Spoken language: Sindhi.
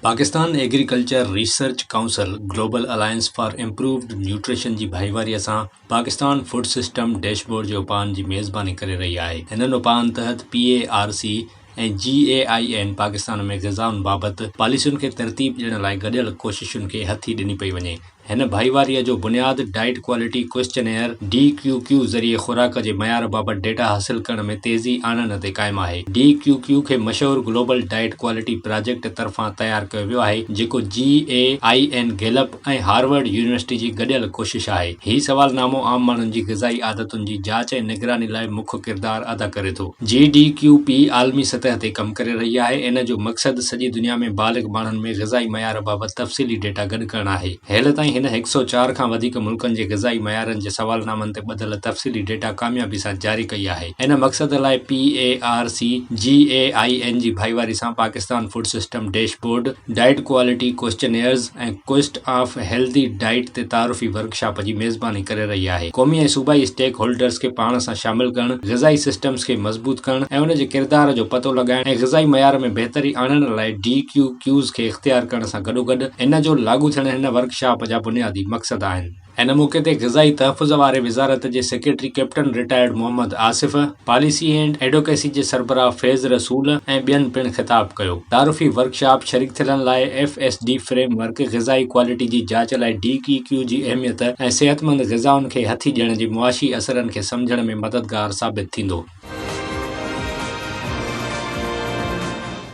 Pakistan agriculture research council global alliance for improved nutrition جي ڀائيواري سان Pakistan food system dash board جي اپائن جي ميزباني ڪري رهي آهي. هنن اپائن تحت P A R C ۽ G A I N Pakistan ۾ غذائن بابت پاليسين کي ترتيب ڏيڻ لاء گڏيل ڪوششن کي هٿي ڏني پئي وڃي. هن ڀائيواريء جو بنياد ڊائيٽ ڪوالٽي ڪوئسچنيئر، DQQ، ذريعي خوراڪ جي معيار بابت ڊيٽا حاصل ڪرڻ ۾ تيزي آڻڻ تي قائم آهي. DQQ کي مشهور گلوبل ڊائيٽ ڪوالٽي پراجيڪٽ طرفان تيار ڪيو ويو آهي، جيڪو G A I N Gallup ۽ Harvard university جي گڏيل ڪوشش آهي. هي سوالنامو عام ماڻهن جي غذائي عادتن جي جاچ ۽ نگراني لاء مک ڪردار ادا ڪري ٿو. جي ڊي ڪيو پي عالمي سطح تي ڪم ڪري رهي آهي، ان جو مقصد سڄي دنيا ۾ بالغ ماڻهن ۾ غذائي معيار بابت تفصيلي ڊيٽا گڏ ڪرڻ آهي. هيل تائين هن 104 کان وڌيڪ ملڪن جي غذائي معيارن جي سوالنامن تي ٻڌل تفصيلي ڊيٽا ڪاميابي سان جاري ڪئي آهي. ان مقصد لاء P A R C, G A I N جي ڀائيواري سان Pakistan food system dash board, diet quality questionnaires ۽ quest of healthy diet تي تعارفي ورڪشاپ جي ميزباني ڪري رهي آهي. قومي ۽ صوبائي اسٽيڪ هولڊرز کي پاڻ سان شامل ڪرڻ، غذائي سسٽمز کي مضبوط ڪرڻ ۽ ان جي ڪردار جو پتو لڳائڻ ۽ غذائي معيار ۾ بهتري آڻڻ لاء ڊي ڪيو ڪيوز کي اختيار ڪرڻ سان گڏوگڏ ان جو لاڳو ٿيڻ هن ورڪشاپ جا بنيادي مقصد آهن. ان موقعي تي غذائي تحفظ واري وزارت جي secretary captain retired Muhammad Asif, policy and advocacy جي سربراهه فيض رسول ۽ ٻين پڻ خطاب ڪيو. تعارفي ورڪشاپ شريڪ ٿيلن لاء F S D frame work, غذائي ڪوالٽي جي جاچ لاء ڊي ڪي ڪيو جي اهميت ۽ صحتمند غذائن کي هٿي ڏيڻ جي معاشي اثرن کي سمجهڻ ۾ مددگار ثابت ٿيندو.